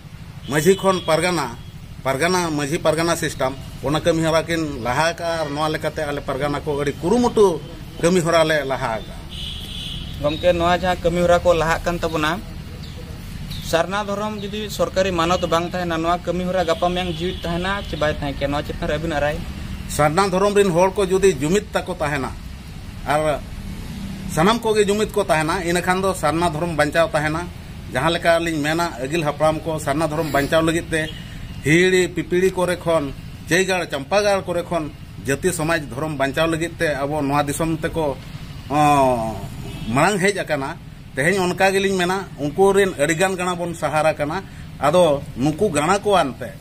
ᱢᱟᱹᱡᱷᱤ ᱠᱷᱚᱱ ᱯᱟᱨᱜᱟᱱᱟ, ᱯᱟᱨᱜᱟᱱᱟ, ᱢᱟᱹᱡᱷᱤ ᱯᱟᱨᱜᱟᱱᱟ ᱥᱤᱥᱴᱮᱢ, ᱚᱱᱟ ᱠᱟᱹᱢᱤ ᱦᱚᱨᱟ ᱠᱤᱱ ᱞᱟᱦᱟ ᱟᱠᱟᱫᱼᱟ᱾ ᱟᱨ ᱱᱚᱣᱟ ᱞᱮᱠᱟᱛᱮ ᱟᱞᱮ ᱯᱟᱨᱜᱟᱱᱟ ᱠᱚ ᱟᱹᱰᱤ ᱠᱩᱨᱩᱢᱩᱴᱩ ᱠᱟᱹᱢᱤ ᱦᱚᱨᱟ ᱞᱮ ᱞᱟᱦᱟ ᱟᱠᱟᱫᱼᱟ᱾ ᱜᱚᱢᱠᱮ, ᱱᱚᱣᱟ ᱡᱟᱦᱟᱸ ᱠᱟᱹᱢᱤ ᱦᱚᱨᱟ ᱠᱚ ᱞᱟᱦᱟᱜ ᱠᱟᱱ ᱛᱟᱵᱚᱱᱟ, ᱥᱟᱨᱱᱟ ᱫᱷᱚᱨᱚᱢ ᱡᱩᱫᱤ ᱥᱚᱨᱠᱟᱨᱤ ᱢᱟᱱᱚᱛ ᱵᱟᱝ ᱛᱟᱦᱮᱱᱟ, ᱱᱚᱣᱟ ᱠᱟᱹᱢᱤ ᱦᱚᱨᱟ ᱜᱟᱯᱟ ᱢᱮᱭᱟᱝ ᱡᱤᱣᱤᱫ ᱛᱟᱦᱮᱱᱟ ᱪᱮ ᱵᱟᱭ ᱛᱟᱦᱮᱸ ᱠᱮᱭᱟ? ᱱᱚᱣᱟ ᱪᱮᱛᱟᱱ ᱨᱮ ᱟᱹᱵᱤᱱᱟᱜ ᱨᱟᱭ? ᱥᱟᱨᱱᱟ ᱫᱷᱚᱨᱚᱢ ᱨᱤᱱ ᱦᱚᱲ ᱠᱚ ᱡᱩᱫᱤ ᱡᱩᱢᱤᱫ ᱛᱟᱠᱚ ᱛᱟᱦᱮᱱᱟ ᱟᱨ ᱥᱟᱱᱟᱢ ᱠᱚᱜᱮ ᱡᱩᱢᱤᱫ ᱠᱚ ᱛᱟᱦᱮᱱᱟ, ᱤᱱᱟᱹᱠᱷᱟᱱ ᱫᱚ ᱥᱟᱨᱱᱟ ᱫᱷᱚᱨᱚᱢ ᱵᱟᱧᱪᱟᱣ ᱛᱟᱦᱮᱱᱟ᱾ ᱡᱟᱦᱟᱸ ᱞᱮᱠᱟ ᱞᱤᱧ ᱢᱮᱱᱟ, ᱟᱹᱜᱤᱞ ᱦᱟᱯᱲᱟᱢ ᱠᱚ ᱥᱟᱨᱱᱟ ᱫᱷᱚᱨᱚᱢ ᱵᱟᱧᱪᱟᱣ ᱞᱟᱹᱜᱤᱫ ᱛᱮ ᱦᱤᱦᱤᱲᱤ ᱯᱤᱯᱤᱲᱤ ᱠᱚᱨᱮ ᱠᱷᱚᱱ, ᱪᱟᱹᱭᱜᱟᱲ ᱪᱟᱢᱯᱟᱜᱟᱲ ᱠᱚᱨᱮ ᱠᱷᱚᱱ ᱡᱟᱹᱛᱤ ᱥᱚᱢᱟᱡᱽ ᱫᱷᱚᱨᱚᱢ ᱵᱟᱧᱪᱟᱣ ᱞᱟᱹᱜᱤᱫ ᱛᱮ ᱟᱵᱚ ᱱᱚᱣᱟ ᱫᱤᱥᱚᱢ ᱛᱮᱠᱚ, ᱚᱸ, ᱢᱟᱲᱟᱝ ᱦᱮᱡ ᱟᱠᱟᱱᱟ᱾ ᱛᱮᱦᱮᱧ ᱚᱱᱠᱟ ᱜᱮᱞᱤᱧ ᱢᱮᱱᱟ, ᱩᱱᱠᱩ ᱨᱮᱱ ᱟᱹᱰᱤᱜᱟᱱ ᱜᱟᱬᱟ ᱵᱚᱱ ᱥᱟᱦᱟᱨ ᱟᱠᱟᱱᱟ᱾ ᱟᱫᱚ ᱱᱩᱠᱩ ᱜᱟᱬᱟ ᱠᱚ ᱟᱱᱛᱮ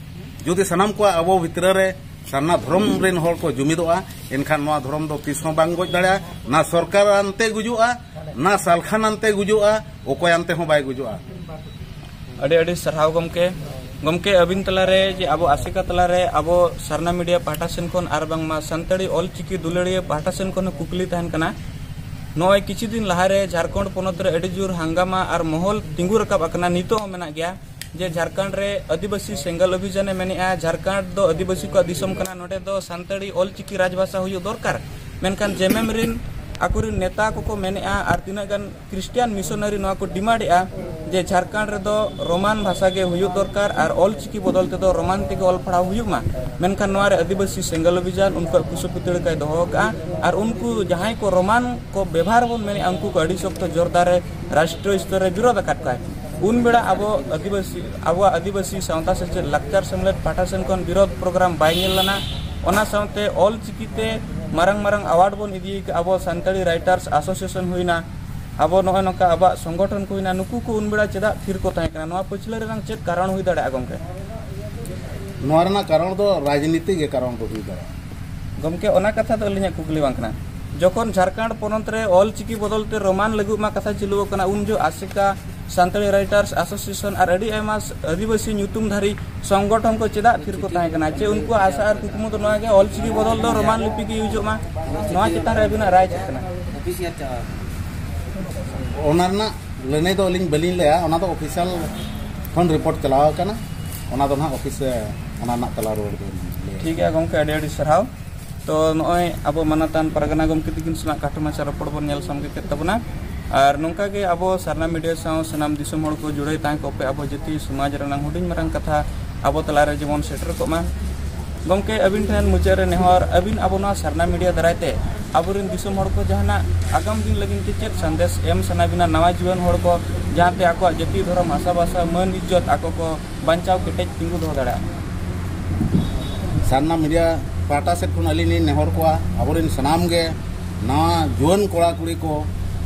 ᱡᱩᱫᱤ ᱥᱟᱱᱟᱢ ᱠᱚᱣᱟᱜ ᱟᱵᱚ ᱵᱷᱤᱛᱨᱤ ᱨᱮ ᱥᱟᱨᱱᱟ ᱫᱷᱚᱨᱚᱢ ᱨᱮᱱ ᱦᱚᱲ ᱠᱚ ᱡᱩᱢᱤᱫᱚᱜᱼᱟ, ᱮᱱᱠᱷᱟᱱ ᱱᱚᱣᱟ ᱫᱷᱚᱨᱚᱢ ᱫᱚ ᱛᱤᱥ ᱦᱚᱸ ᱵᱟᱝ ᱜᱚᱡ ᱫᱟᱲᱮᱭᱟᱜᱼᱟ᱾ ᱱᱟ ᱥᱚᱨᱠᱟᱨ ᱟᱱᱛᱮ ᱜᱩᱡᱩᱜᱼᱟ, ᱱᱟ ᱥᱟᱞᱠᱷᱟᱱ ᱟᱱᱛᱮ ᱜᱩᱡᱩᱜᱼᱟ, ᱚᱠᱚᱭ ᱟᱱᱛᱮ ᱦᱚᱸ ᱵᱟᱭ ᱜᱩᱡᱩᱜᱼᱟ᱾ ᱟᱹᱰᱤ ᱟᱹᱰᱤ ᱥᱟᱨᱦᱟᱣ ᱜᱚᱢᱠᱮ᱾ ᱜᱚᱢᱠᱮ, ᱟᱹᱵᱤᱱ ᱛᱟᱞᱟᱨᱮ ᱡᱮ ᱟᱵᱚ ᱟᱥᱮᱠᱟ ᱛᱟᱞᱟᱨᱮ ᱟᱵᱚ ᱥᱟᱨᱱᱟ ᱢᱤᱰᱤᱭᱟ ᱯᱟᱦᱴᱟ ᱥᱮᱱ ᱠᱷᱚᱱ ᱟᱨ ᱵᱟᱝᱢᱟ ᱥᱟᱱᱛᱟᱲᱤ ᱚᱞ ᱪᱤᱠᱤ ᱫᱩᱞᱟᱹᱲᱤᱭᱟᱹ ᱯᱟᱦᱴᱟ ᱥᱮᱱ ᱠᱷᱚᱱ ᱦᱚᱸ ᱠᱩᱠᱞᱤ ᱛᱟᱦᱮᱱ ᱠᱟᱱᱟ᱾ ᱱᱚᱜᱼᱚᱭ ᱠᱤᱪᱷᱩ ᱫᱤᱱ ᱞᱟᱦᱟᱨᱮ ᱡᱷᱟᱲᱠᱷᱚᱸᱰ ᱯᱚᱱᱚᱛ ᱨᱮ ᱟᱹᱰᱤ ᱡᱳᱨ ᱦᱟᱝᱜᱟᱢᱟ ᱟᱨ ᱢᱚᱦᱚᱞ ᱛᱤᱸᱜᱩ ᱨᱟᱠᱟᱵ ᱟᱠᱟᱱᱟ, ᱱᱤᱛᱚᱜ ᱦᱚᱸ ᱢᱮᱱᱟᱜ ᱜᱮᱭᱟ, ᱡᱮ ᱡᱷᱟᱲᱠᱷᱚᱸᱰ ᱨᱮ ᱟᱹᱫᱤᱵᱟᱹᱥᱤ ᱥᱮᱸᱜᱮᱞ ᱚᱵᱷᱤᱡᱟᱱᱮ ᱢᱮᱱᱮᱜᱼᱟ, ᱡᱷᱟᱲᱠᱷᱚᱸᱰ ᱫᱚ ᱟᱹᱫᱤᱵᱟᱹᱥᱤ ᱠᱚᱣᱟᱜ ᱫᱤᱥᱚᱢ ᱠᱟᱱᱟ, ᱱᱚᱰᱮ ᱫᱚ ᱥᱟᱱᱛᱟᱲᱤ ᱚᱞ ᱪᱤᱠᱤ ᱨᱟᱡᱽᱵᱷᱟᱥᱟ ᱦᱩᱭᱩᱜ ᱫᱚᱨᱠᱟᱨ᱾ ᱢᱮᱱᱠᱷᱟᱱ ᱡᱮᱢᱮᱢ ᱨᱤᱱ ᱟᱠᱚᱨᱤᱱ ᱱᱮᱛᱟ ᱠᱚᱠᱚ ᱢᱮᱱᱮᱜᱼᱟ ᱟᱨ ᱛᱤᱱᱟᱹᱜ ᱜᱟᱱ ᱠᱷᱨᱤᱥᱴᱤᱭᱟᱱ ᱢᱤᱥᱚᱱᱟᱨᱤ ᱱᱚᱣᱟ ᱠᱚ ᱰᱤᱢᱟᱱᱰᱮᱜᱼᱟ ᱡᱮ ᱡᱷᱟᱲᱠᱷᱚᱸᱰ ᱨᱮᱫᱚ ᱨᱳᱢᱟᱱ ᱵᱷᱟᱥᱟ ᱜᱮ ᱦᱩᱭᱩᱜ ᱫᱚᱨᱠᱟᱨ ᱟᱨ ᱚᱞ ᱪᱤᱠᱤ ᱵᱚᱫᱚᱞ ᱛᱮᱫᱚ ᱨᱳᱢᱟᱱ ᱛᱮᱜᱮ ᱚᱞ ᱯᱟᱲᱦᱟᱣ ᱦᱩᱭᱩᱜ ᱢᱟ᱾ ᱢᱮᱱᱠᱷᱟᱱ ᱱᱚᱣᱟ ᱨᱮ ᱟᱹᱫᱤᱵᱟᱹᱥᱤ ᱥᱮᱸᱜᱮᱞ ᱚᱵᱷᱤᱡᱟᱱ ᱩᱱᱠᱩᱣᱟᱜ ᱠᱩᱥᱟᱹ ᱯᱩᱛᱲᱟᱹ ᱠᱟᱭ ᱫᱚᱦᱚ ᱟᱠᱟᱫᱼᱟ ᱟᱨ ᱩᱱᱠᱩ ᱡᱟᱦᱟᱸᱭ ᱠᱚ ᱨᱳᱢᱟᱱ ᱠᱚ ᱵᱮᱵᱷᱟᱨ ᱵᱚᱱ ᱢᱮᱱᱮᱫᱼᱟ, ᱩᱱᱠᱩ ᱠᱚ ᱟᱹᱰᱤ ᱥᱚᱠᱛᱚ ᱡᱳᱨᱫᱟᱨ ᱨᱮ ᱨᱟᱥᱴᱨᱤᱭᱚ ᱥᱛᱚᱨ ᱨᱮ ᱵᱤᱨᱳᱫ ᱟᱠᱟᱫ ᱠᱚᱣᱟᱭ᱾ ᱩᱱ ᱵᱮᱲᱟ ᱟᱵᱚ ᱟᱹᱫᱤᱵᱟᱹᱥᱤ, ᱟᱵᱚᱣᱟᱜ ᱟᱹᱫᱤᱵᱟᱹᱥᱤ ᱥᱟᱶᱛᱟ ᱥᱮᱪᱮᱫ ᱞᱟᱠᱪᱟᱨ ᱥᱮᱢᱞᱮᱫ ᱯᱟᱦᱴᱟ ᱥᱮᱱ ᱠᱷᱚᱱ ᱵᱤᱨᱳᱫ ᱯᱨᱳᱜᱨᱟᱢ ᱵᱟᱭ ᱧᱮᱞ ᱞᱮᱱᱟ᱾ ᱚᱱᱟ ᱥᱟᱶᱛᱮ ᱚᱞ ᱪᱤᱠᱤ ᱛᱮ ᱢᱟᱨᱟᱝ ᱢᱟᱨᱟᱝ ᱟᱣᱟᱨᱰ ᱵᱚᱱ ᱤᱫᱤ ᱟᱠᱟᱫᱼᱟ, ᱟᱵᱚ ᱥᱟᱱᱛᱟᱲᱤ ᱨᱟᱭᱴᱟᱨᱥ ᱮᱥᱳᱥᱤᱭᱮᱥᱚᱱ ᱦᱩᱭᱱᱟ, ᱟᱵᱚ ᱱᱚᱜᱼᱚᱭ ᱱᱚᱝᱠᱟ ᱟᱵᱚᱣᱟᱜ ᱥᱚᱝᱜᱚᱴᱷᱚᱱ ᱠᱚ ᱦᱩᱭᱱᱟ, ᱱᱩᱠᱩ ᱠᱚ ᱩᱱ ᱵᱮᱲᱟ ᱪᱮᱫᱟᱜ ᱛᱷᱤᱨ ᱠᱚ ᱛᱟᱦᱮᱸ ᱠᱟᱱᱟ? ᱱᱚᱣᱟ ᱯᱟᱹᱪᱷᱞᱟᱹ ᱨᱮᱱᱟᱜ ᱪᱮᱫ ᱠᱟᱨᱚᱱ ᱦᱩᱭ ᱫᱟᱲᱮᱭᱟᱜᱼᱟ ᱜᱚᱢᱠᱮ? ᱱᱚᱣᱟ ᱨᱮᱱᱟᱜ ᱠᱟᱨᱚᱱ ᱫᱚ ᱨᱟᱡᱽᱱᱤᱛᱤ ᱜᱮ ᱠᱟᱨᱚᱱ ᱫᱚ ᱦᱩᱭ ᱫᱟᱲᱮᱭᱟᱜᱼᱟ᱾ ᱜᱚᱢᱠᱮ, ᱚᱱᱟ ᱠᱟᱛᱷᱟ ᱫᱚ ᱟᱹᱞᱤᱧᱟᱜ ᱠᱩᱠᱞᱤ ᱵᱟᱝ ᱠᱟᱱᱟ᱾ ᱡᱚᱠᱷᱚᱱ ᱡᱷᱟᱲᱠᱷᱚᱸᱰ ᱯᱚᱱᱚᱛ ᱨᱮ ᱚᱞ ᱪᱤᱠᱤ ᱵᱚᱫᱚᱞ ᱛᱮ ᱨᱳᱢᱟᱱ ᱞᱟᱹᱜᱩᱜ ᱢᱟ ᱠᱟᱛᱷᱟ ᱪᱟᱹᱞᱩ ᱟᱠᱟᱱᱟ, ᱩᱱ ᱡᱚᱦᱚᱜ ᱟᱥᱮᱠᱟ, ᱥᱟᱱᱛᱟᱲᱤ ᱨᱟᱭᱴᱟᱨᱥ ᱮᱥᱳᱥᱤᱭᱮᱥᱚᱱ ᱟᱨ ᱟᱹᱰᱤ ᱟᱭᱢᱟ ᱟᱹᱫᱤᱵᱟᱹᱥᱤ ᱧᱩᱛᱩᱢ ᱫᱷᱟᱨᱤ ᱥᱚᱝᱜᱚᱴᱷᱚᱱ ᱠᱚ ᱪᱮᱫᱟᱜ ᱛᱷᱤᱨ ᱠᱚ ᱛᱟᱦᱮᱸ ᱠᱟᱱᱟ? ᱪᱮ ᱩᱱᱠᱩᱣᱟᱜ ᱟᱥᱟ ᱟᱨ ᱠᱩᱠᱢᱩ ᱫᱚ ᱱᱚᱣᱟ ᱜᱮ, ᱚᱞ ᱪᱤᱠᱤ ᱵᱚᱫᱚᱞ ᱫᱚ ᱨᱳᱢᱟᱱ ᱞᱤᱯᱤ ᱜᱮ ᱤᱭᱩᱡᱚᱜ ᱢᱟ? ᱱᱚᱣᱟ ᱪᱮᱛᱟᱱ ᱨᱮ ᱟᱹᱵᱤᱱᱟᱜ ᱨᱟᱭ ᱪᱮᱫ ᱠᱟᱱᱟ? ᱚᱱᱟ ᱨᱮᱱᱟᱜ ᱞᱟᱹᱱᱟᱹᱭ ᱫᱚ ᱟᱹᱞᱤᱧ ᱵᱟᱹᱞᱤᱧ ᱞᱟᱹᱭᱟ, ᱚᱱᱟ ᱫᱚ ᱚᱯᱷᱤᱥᱤᱭᱟᱞ ᱠᱷᱚᱱ ᱨᱤᱯᱳᱨᱴ ᱪᱟᱞᱟᱣ ᱟᱠᱟᱱᱟ, ᱚᱱᱟ ᱫᱚ ᱱᱟᱦᱟᱜ ᱚᱯᱷᱤᱥ ᱨᱮ ᱚᱱᱟ ᱨᱮᱱᱟᱜ ᱛᱮᱞᱟ ᱨᱩᱣᱟᱹᱲ ᱫᱚ ᱞᱟᱹᱭᱟ᱾ ᱴᱷᱤᱠ ᱜᱮᱭᱟ ᱜᱚᱢᱠᱮ, ᱟᱹᱰᱤ ᱟᱹᱰᱤ ᱥᱟᱨᱦᱟᱣ᱾ ᱛᱚ ᱱᱚᱜᱼᱚᱭ ᱟᱵᱚ ᱢᱟᱱᱚᱛᱟᱱ ᱯᱟᱨᱜᱟᱱᱟ ᱜᱚᱢᱠᱮ ᱛᱤᱠᱤᱱ ᱥᱟᱞᱟᱜ ᱠᱟᱴᱷᱟ ᱢᱟᱪᱷᱟ ᱨᱚᱯᱚᱲ ᱵᱚᱱ ᱧᱮᱞ ᱥᱟᱢᱜᱮ ᱠᱮᱫ ᱛᱟᱵᱚᱱᱟ᱾ ᱟᱨ ᱱᱚᱝᱠᱟ ᱜᱮ ᱟᱵᱚ ᱥᱟᱨᱱᱟ ᱢᱤᱰᱤᱭᱟ ᱥᱟᱶ ᱥᱟᱱᱟᱢ ᱫᱤᱥᱚᱢ ᱦᱚᱲ ᱠᱚ ᱡᱩᱲᱟᱹᱣ ᱛᱟᱦᱮᱸ ᱠᱚᱜ ᱯᱮ, ᱟᱵᱚ ᱡᱟᱹᱛᱤ ᱥᱚᱢᱟᱡᱽ ᱨᱮᱱᱟᱜ ᱦᱩᱰᱤᱧ ᱢᱟᱨᱟᱝ ᱠᱟᱛᱷᱟ ᱟᱵᱚ ᱛᱟᱞᱟᱨᱮ ᱡᱮᱢᱚᱱ ᱥᱮᱴᱮᱨ ᱠᱚᱜ ᱢᱟ᱾ ᱜᱚᱢᱠᱮ, ᱟᱹᱵᱤᱱ ᱴᱷᱮᱱ ᱢᱩᱪᱟᱹᱫ ᱨᱮ ᱱᱮᱦᱚᱨ, ᱟᱹᱵᱤᱱ ᱟᱵᱚ ᱱᱚᱣᱟ ᱥᱟᱨᱱᱟ ᱢᱤᱰᱤᱭᱟ ᱫᱟᱨᱟᱭ ᱛᱮ ᱟᱵᱚᱨᱮᱱ ᱫᱤᱥᱚᱢ ᱦᱚᱲ ᱠᱚ ᱡᱟᱦᱟᱱᱟᱜ ᱟᱜᱟᱢ ᱫᱤᱱ ᱞᱟᱹᱜᱤᱫ ᱛᱮ ᱪᱮᱫ ᱥᱟᱸᱫᱮᱥ ᱮᱢ ᱥᱟᱱᱟ ᱵᱤᱱᱟ ᱱᱟᱣᱟ ᱡᱩᱣᱟᱹᱱ ᱦᱚᱲ ᱠᱚ, ᱡᱟᱦᱟᱸᱛᱮ ᱟᱠᱚᱣᱟᱜ ᱡᱟᱹᱛᱤ, ᱫᱷᱚᱨᱚᱢ, ᱦᱟᱥᱟ ᱵᱷᱟᱥᱟ, ᱢᱟᱹᱱ ᱤᱡᱽᱡᱚᱛ ᱟᱠᱚ ᱠᱚ ᱵᱟᱧᱪᱟᱣ ᱠᱮᱴᱮᱡ ᱛᱤᱸᱜᱩ ᱫᱚᱦᱚ ᱫᱟᱲᱮᱭᱟᱜᱼᱟ? ᱥᱟᱨᱱᱟ ᱢᱤᱰᱤᱭᱟ ᱯᱟᱦᱴᱟ ᱥᱮᱫ ᱠᱷᱚᱱ ᱟᱹᱞᱤᱧ ᱞᱤᱧ ᱱᱮᱦᱚᱨ ᱠᱚᱣᱟ, ᱟᱵᱚᱨᱮᱱ ᱥᱟᱱᱟᱢ ᱜᱮ ᱱᱟᱣᱟ ᱡᱩᱣᱟᱹᱱ ᱠᱚᱲᱟ ᱠᱩᱲᱤ ᱠᱚ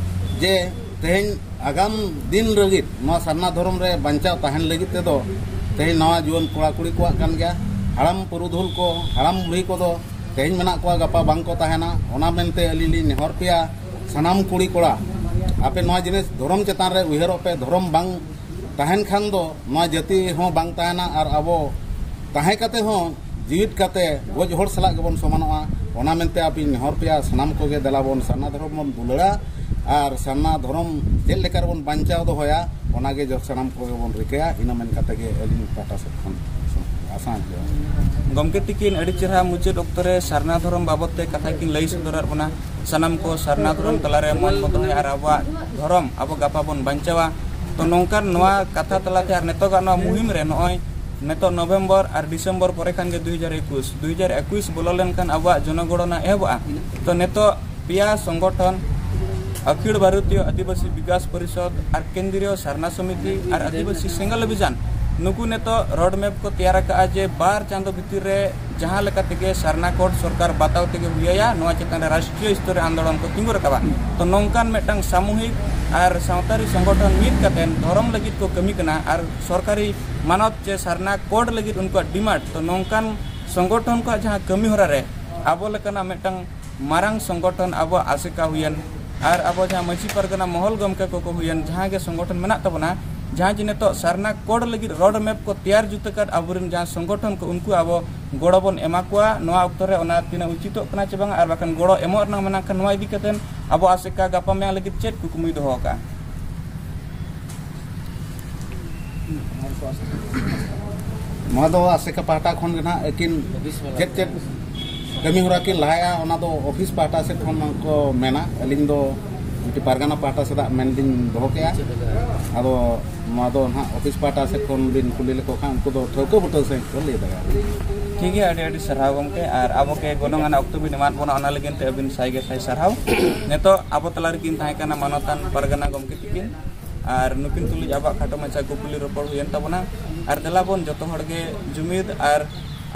ᱡᱮ ᱛᱮᱦᱮᱧ ᱟᱜᱟᱢ ᱫᱤᱱ ᱞᱟᱹᱜᱤᱫ ᱱᱚᱣᱟ ᱥᱟᱨᱱᱟ ᱫᱷᱚᱨᱚᱢ ᱨᱮ ᱵᱟᱧᱪᱟᱣ ᱛᱟᱦᱮᱱ ᱞᱟᱹᱜᱤᱫ ᱛᱮᱫᱚ ᱛᱮᱦᱮᱧ ᱱᱟᱣᱟ ᱡᱩᱣᱟᱹᱱ ᱠᱚᱲᱟ ᱠᱩᱲᱤ ᱠᱚᱣᱟᱜ ᱠᱟᱱ ᱜᱮᱭᱟ᱾ ᱦᱟᱲᱟᱢ ᱯᱩᱨᱩᱫᱷᱩᱞ ᱠᱚ, ᱦᱟᱲᱟᱢ ᱵᱩᱲᱦᱤ ᱠᱚᱫᱚ ᱛᱮᱦᱮᱧ ᱢᱮᱱᱟᱜ ᱠᱚᱣᱟ, ᱜᱟᱯᱟ ᱵᱟᱝ ᱠᱚ ᱛᱟᱦᱮᱱᱟ᱾ ᱚᱱᱟ ᱢᱮᱱᱛᱮ ᱟᱹᱞᱤᱧ ᱞᱤᱧ ᱱᱮᱦᱚᱨ ᱯᱮᱭᱟ, ᱥᱟᱱᱟᱢ ᱠᱩᱲᱤ ᱠᱚᱲᱟ, ᱟᱯᱮ ᱱᱚᱣᱟ ᱡᱤᱱᱤᱥ ᱫᱷᱚᱨᱚᱢ ᱪᱮᱛᱟᱱ ᱨᱮ ᱩᱭᱦᱟᱹᱨᱚᱜ ᱯᱮ, ᱫᱷᱚᱨᱚᱢ ᱵᱟᱝ ᱛᱟᱦᱮᱱ ᱠᱷᱟᱱ ᱫᱚ ᱱᱚᱣᱟ ᱡᱟᱹᱛᱤ ᱦᱚᱸ ᱵᱟᱝ ᱛᱟᱦᱮᱱᱟ ᱟᱨ ᱟᱵᱚ ᱛᱟᱦᱮᱸ ᱠᱟᱛᱮ ᱦᱚᱸ ᱡᱤᱣᱤᱫ ᱠᱟᱛᱮ ᱜᱚᱡ ᱦᱚᱲ ᱥᱟᱞᱟᱜ ᱜᱮᱵᱚᱱ ᱥᱚᱢᱟᱱᱚᱜᱼᱟ᱾ ᱚᱱᱟ ᱢᱮᱱᱛᱮ ᱟᱹᱵᱤᱱ ᱱᱮᱦᱚᱨ ᱯᱮᱭᱟ ᱥᱟᱱᱟᱢ ᱠᱚᱜᱮ, ᱫᱮᱞᱟ ᱵᱚᱱ ᱥᱟᱨᱱᱟ ᱫᱷᱚᱨᱚᱢ ᱵᱚᱱ ᱫᱩᱞᱟᱹᱲᱟ ᱟᱨ ᱥᱟᱨᱱᱟ ᱫᱷᱚᱨᱚᱢ ᱪᱮᱫ ᱞᱮᱠᱟ ᱨᱮᱵᱚᱱ ᱵᱟᱧᱪᱟᱣ ᱫᱚᱦᱚᱭᱟ, ᱚᱱᱟᱜᱮ ᱡᱚ-, ᱥᱟᱱᱟᱢ ᱠᱚᱜᱮ ᱵᱚᱱ ᱨᱤᱠᱟᱹᱭᱟ᱾ ᱤᱱᱟᱹ ᱢᱮᱱ ᱠᱟᱛᱮ ᱜᱮ ᱟᱹᱞᱤᱧ ᱯᱟᱦᱴᱟ ᱥᱮᱫ ᱠᱷᱚᱱ ᱟᱥᱟ ᱡᱚᱦᱟᱨ᱾ ᱜᱚᱢᱠᱮ ᱛᱤᱠᱤᱱ ᱟᱹᱰᱤ ᱪᱮᱦᱨᱟ ᱢᱩᱪᱟᱹᱫ ᱚᱠᱛᱚ ᱨᱮ ᱥᱟᱨᱱᱟ ᱫᱷᱚᱨᱚᱢ ᱵᱟᱵᱚᱫ ᱛᱮ ᱠᱟᱛᱷᱟ ᱠᱤᱱ ᱞᱟᱹᱭ ᱥᱚᱫᱚᱨᱟᱫ ᱵᱚᱱᱟ᱾ ᱥᱟᱱᱟᱢ ᱠᱚ ᱥᱟᱨᱱᱟ ᱫᱷᱚᱨᱚᱢ ᱛᱟᱞᱟᱨᱮ ᱢᱚᱱ ᱵᱚ ᱫᱚᱦᱚᱭᱟ ᱟᱨ ᱟᱵᱚᱣᱟᱜ ᱫᱷᱚᱨᱚᱢ ᱟᱵᱚ ᱜᱟᱯᱟ ᱵᱚᱱ ᱵᱟᱧᱪᱟᱣᱟ᱾ ᱛᱚ ᱱᱚᱝᱠᱟᱱ ᱱᱚᱣᱟ ᱠᱟᱛᱷᱟ ᱛᱟᱞᱟᱛᱮ ᱟᱨ ᱱᱤᱛᱚᱜᱟᱜ ᱱᱚᱣᱟ ᱢᱩᱦᱤᱢ ᱨᱮ ᱱᱚᱜᱼᱚᱭ ᱱᱤᱛᱚᱜ ᱱᱚᱵᱷᱮᱢᱵᱚᱨ ᱟᱨ ᱰᱤᱥᱮᱢᱵᱚᱨ ᱯᱚᱨᱮ ᱠᱷᱟᱱ ᱜᱮ ᱫᱩ ᱦᱟᱡᱟᱨ ᱮᱠᱩᱥ, ᱫᱩ ᱦᱟᱡᱟᱨ ᱮᱠᱩᱥ ᱵᱚᱞᱚ ᱞᱮᱱᱠᱷᱟᱱ ᱟᱵᱚᱣᱟᱜ ᱡᱚᱱᱚᱜᱚᱬᱚᱱᱟ ᱮᱦᱚᱵᱚᱜᱼᱟ᱾ ᱛᱚ ᱱᱤᱛᱚᱜ ᱯᱮᱭᱟ ᱥᱚᱝᱜᱚᱴᱷᱚᱱ, ᱚᱠᱷᱤᱞ ᱵᱷᱟᱨᱚᱛᱤᱭᱚ ᱟᱹᱫᱤᱵᱟᱹᱥᱤ ᱵᱤᱠᱟᱥ ᱯᱚᱨᱤᱥᱚᱫᱽ ᱟᱨ ᱠᱮᱱᱫᱨᱤᱭᱚ ᱥᱟᱨᱱᱟ ᱥᱚᱢᱤᱛᱤ ᱟᱨ ᱟᱹᱫᱤᱵᱟᱹᱥᱤ ᱥᱮᱸᱜᱮᱞ ᱚᱵᱷᱤᱡᱟᱱ, ᱱᱩᱠᱩ ᱱᱤᱛᱚᱜ ᱨᱳᱰ ᱢᱮᱯ ᱠᱚ ᱛᱮᱭᱟᱨ ᱟᱠᱟᱫᱼᱟ ᱡᱮ ᱵᱟᱨ ᱪᱟᱸᱫᱚ ᱵᱷᱤᱛᱤᱨ ᱨᱮ ᱡᱟᱦᱟᱸ ᱞᱮᱠᱟ ᱛᱮᱜᱮ ᱥᱟᱨᱱᱟ ᱠᱳᱰ ᱥᱚᱨᱠᱟᱨ ᱵᱟᱛᱟᱣ ᱛᱮᱜᱮ ᱦᱩᱭ ᱟᱭᱟ, ᱱᱚᱣᱟ ᱪᱮᱛᱟᱱ ᱨᱮ ᱨᱟᱥᱴᱨᱤᱭᱚ ᱥᱛᱚᱨ ᱨᱮ ᱟᱱᱫᱳᱞᱚᱱ ᱠᱚ ᱛᱤᱸᱜᱩ ᱨᱟᱠᱟᱵᱟ᱾ ᱛᱚ ᱱᱚᱝᱠᱟᱱ ᱢᱤᱫᱴᱟᱝ ᱥᱟᱢᱩᱦᱤᱠ ᱟᱨ ᱥᱟᱶᱛᱟᱨᱤ ᱥᱚᱝᱜᱚᱴᱷᱚᱱ ᱢᱤᱫ ᱠᱟᱛᱮ ᱫᱷᱚᱨᱚᱢ ᱞᱟᱹᱜᱤᱫ ᱠᱚ ᱠᱟᱹᱢᱤ ᱠᱟᱱᱟ ᱟᱨ ᱥᱚᱨᱠᱟᱨᱤ ᱢᱟᱱᱚᱛ ᱪᱮ ᱥᱟᱨᱱᱟ ᱠᱳᱰ ᱞᱟᱹᱜᱤᱫ ᱩᱱᱠᱩᱣᱟᱜ ᱰᱤᱢᱟᱱᱰ, ᱛᱚ ᱱᱚᱝᱠᱟᱱ ᱥᱚᱝᱜᱚᱴᱷᱚᱱ ᱠᱚᱣᱟᱜ ᱡᱟᱦᱟᱸ ᱠᱟᱹᱢᱤ ᱦᱚᱨᱟ ᱨᱮ ᱟᱵᱚ ᱞᱮᱠᱟᱱᱟᱜ ᱢᱤᱫᱴᱟᱝ ᱢᱟᱨᱟᱝ ᱥᱚᱝᱜᱚᱴᱷᱚᱱ ᱟᱵᱚᱣᱟᱜ ᱟᱥᱮᱠᱟ ᱦᱩᱭᱮᱱ ᱟᱨ ᱟᱵᱚ ᱡᱟᱦᱟᱸ ᱢᱟᱹᱡᱷᱤ ᱯᱟᱨᱜᱟᱱᱟ ᱢᱚᱦᱚᱞ ᱜᱚᱢᱠᱮ ᱠᱚᱠᱚ ᱦᱩᱭᱮᱱ, ᱡᱟᱦᱟᱸ ᱜᱮ ᱥᱚᱝᱜᱚᱴᱷᱚᱱ ᱢᱮᱱᱟᱜ ᱛᱟᱵᱚᱱᱟ, ᱡᱟᱦᱟᱸ ᱡᱮ ᱱᱤᱛᱚᱜ ᱥᱟᱨᱱᱟ ᱠᱳᱰ ᱞᱟᱹᱜᱤᱫ ᱨᱳᱰ ᱢᱮᱯ ᱠᱚ ᱛᱮᱭᱟᱨ ᱡᱩᱛ ᱟᱠᱟᱫ ᱟᱵᱚᱨᱮᱱ ᱡᱟᱦᱟᱸ ᱥᱚᱝᱜᱚᱴᱷᱚᱱ ᱠᱚ, ᱩᱱᱠᱩ ᱟᱵᱚ ᱜᱚᱲᱚ ᱵᱚᱱ ᱮᱢᱟ ᱠᱚᱣᱟ᱾ ᱱᱚᱣᱟ ᱚᱠᱛᱚ ᱨᱮ ᱚᱱᱟ ᱛᱤᱱᱟᱹᱜ ᱩᱪᱤᱛᱚᱜ ᱠᱟᱱᱟ ᱪᱮ ᱵᱟᱝ, ᱟᱨ ᱵᱟᱠᱷᱟᱱ ᱜᱚᱲᱚ ᱮᱢᱚᱜ ᱨᱮᱱᱟᱜ ᱢᱮᱱᱟᱜ ᱠᱷᱟᱱ, ᱱᱚᱣᱟ ᱤᱫᱤ ᱠᱟᱛᱮ ᱟᱵᱚ ᱟᱥᱮᱠᱟ ᱜᱟᱯᱟ ᱢᱮᱭᱟᱝ ᱞᱟᱹᱜᱤᱫ ᱪᱮᱫ ᱠᱩᱠᱢᱩᱭ ᱫᱚᱦᱚ ᱟᱠᱟᱫᱼᱟ? ᱱᱚᱣᱟ ᱫᱚ ᱟᱥᱮᱠᱟ ᱯᱟᱦᱴᱟ ᱠᱷᱚᱱ ᱜᱮ ᱱᱟᱦᱟᱜ ᱟᱹᱠᱤᱱ ᱪᱮᱫ ᱪᱮᱫ ᱠᱟᱹᱢᱤ ᱦᱚᱨᱟ ᱠᱤᱱ ᱞᱟᱦᱟᱭᱟ, ᱚᱱᱟ ᱫᱚ ᱚᱯᱷᱤᱥ ᱯᱟᱦᱴᱟ ᱥᱮᱫ ᱠᱷᱚᱱ ᱠᱚ ᱢᱮᱱᱟ᱾ ᱟᱹᱞᱤᱧ ᱫᱚ ᱢᱤᱫᱴᱤᱡ ᱯᱟᱨᱜᱟᱱᱟ ᱯᱟᱦᱴᱟ ᱥᱮᱫᱟᱜ ᱢᱮᱱ ᱞᱤᱧ ᱫᱚᱦᱚ ᱠᱮᱜᱼᱟ᱾ ᱟᱫᱚ ᱱᱚᱣᱟ ᱫᱚ ᱱᱟᱦᱟᱜ ᱚᱯᱷᱤᱥ ᱯᱟᱦᱴᱟ ᱥᱮᱫ ᱠᱷᱚᱱ ᱵᱤᱱ ᱠᱩᱞᱤ ᱞᱮᱠᱚ ᱠᱷᱟᱱ, ᱩᱱᱠᱩ ᱫᱚ ᱴᱷᱟᱹᱣᱠᱟᱹ ᱵᱩᱴᱟᱹ ᱥᱟᱺᱦᱤᱡ ᱠᱚ ᱞᱟᱹᱭ ᱫᱟᱲᱮᱭᱟᱜᱼᱟ᱾ ᱴᱷᱤᱠ ᱜᱮᱭᱟ, ᱟᱹᱰᱤ ᱟᱹᱰᱤ ᱥᱟᱨᱦᱟᱣ ᱜᱚᱢᱠᱮ, ᱟᱨ ᱟᱵᱚ ᱠᱮ ᱜᱚᱱᱚᱝ ᱟᱱᱟᱜ ᱚᱠᱛᱚ ᱵᱤᱱ ᱮᱢᱟᱫ ᱵᱚᱱᱟ, ᱚᱱᱟ ᱞᱟᱹᱜᱤᱫ ᱛᱮ ᱟᱹᱵᱤᱱ ᱥᱟᱭ ᱜᱮ ᱥᱟᱭ ᱥᱟᱨᱦᱟᱣ᱾ ᱱᱤᱛᱚᱜ ᱟᱵᱚ ᱛᱟᱞᱟ ᱨᱮᱠᱤᱱ ᱛᱟᱦᱮᱸ ᱠᱟᱱᱟ ᱢᱟᱱᱚᱛᱟᱱ ᱯᱟᱨᱜᱟᱱᱟ ᱜᱚᱢᱠᱮ ᱛᱤᱠᱤᱱ, ᱟᱨ ᱱᱩᱠᱤᱱ ᱛᱩᱞᱩᱡ ᱟᱵᱚᱣᱟᱜ ᱠᱷᱟᱴᱚ ᱢᱟᱪᱷᱟ ᱠᱩᱠᱞᱤ ᱨᱚᱯᱚᱲ ᱦᱩᱭᱮᱱ ᱛᱟᱵᱚᱱᱟ᱾ ᱟᱨ ᱫᱮᱞᱟ ᱵᱚᱱ ᱡᱚᱛᱚ ᱦᱚᱲ ᱜᱮ ᱡᱩᱢᱤᱫ ᱟᱨ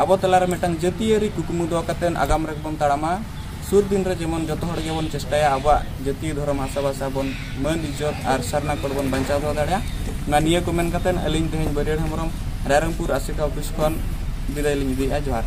ᱟᱵᱚ ᱛᱟᱞᱟ ᱨᱮ ᱢᱤᱫᱴᱟᱝ ᱡᱟᱹᱛᱤᱭᱟᱹᱨᱤ ᱠᱩᱠᱢᱩ ᱫᱚᱦᱚ ᱠᱟᱛᱮᱫ ᱟᱜᱟᱢ ᱨᱮᱜᱮ ᱵᱚᱱ ᱛᱟᱲᱟᱢᱟ᱾ ᱥᱩᱨ ᱫᱤᱱ ᱨᱮ ᱡᱮᱢᱚᱱ ᱡᱚᱛᱚ ᱦᱚᱲ ᱜᱮᱵᱚᱱ ᱪᱮᱥᱴᱟᱭᱟ ᱟᱵᱚᱣᱟᱜ ᱡᱟᱹᱛᱤ ᱫᱷᱚᱨᱚᱢ ᱦᱟᱥᱟ ᱵᱷᱟᱥᱟ ᱵᱚᱱ ᱢᱟᱹᱱ ᱤᱡᱽᱡᱚᱛ ᱟᱨ ᱥᱟᱨᱱᱟ ᱠᱳᱰ ᱵᱚᱱ ᱵᱟᱧᱪᱟᱣ ᱫᱚᱦᱚ ᱫᱟᱲᱮᱭᱟᱜᱼᱟ᱾ ᱱᱚᱣᱟ ᱱᱤᱭᱟᱹ ᱠᱚ ᱢᱮᱱ ᱠᱟᱛᱮᱫ ᱟᱹᱞᱤᱧ ᱛᱮᱦᱮᱧ ᱵᱟᱹᱨᱭᱟᱹᱲ ᱦᱮᱢᱵᱨᱚᱢ ᱨᱟᱭᱨᱚᱝᱯᱩᱨ ᱟᱥᱮᱠᱟ ᱚᱯᱷᱤᱥ ᱠᱷᱚᱱ ᱵᱤᱫᱟᱹᱭ ᱞᱤᱧ ᱤᱫᱤᱭᱮᱫᱼᱟ᱾ ᱡᱚᱦᱟᱨ᱾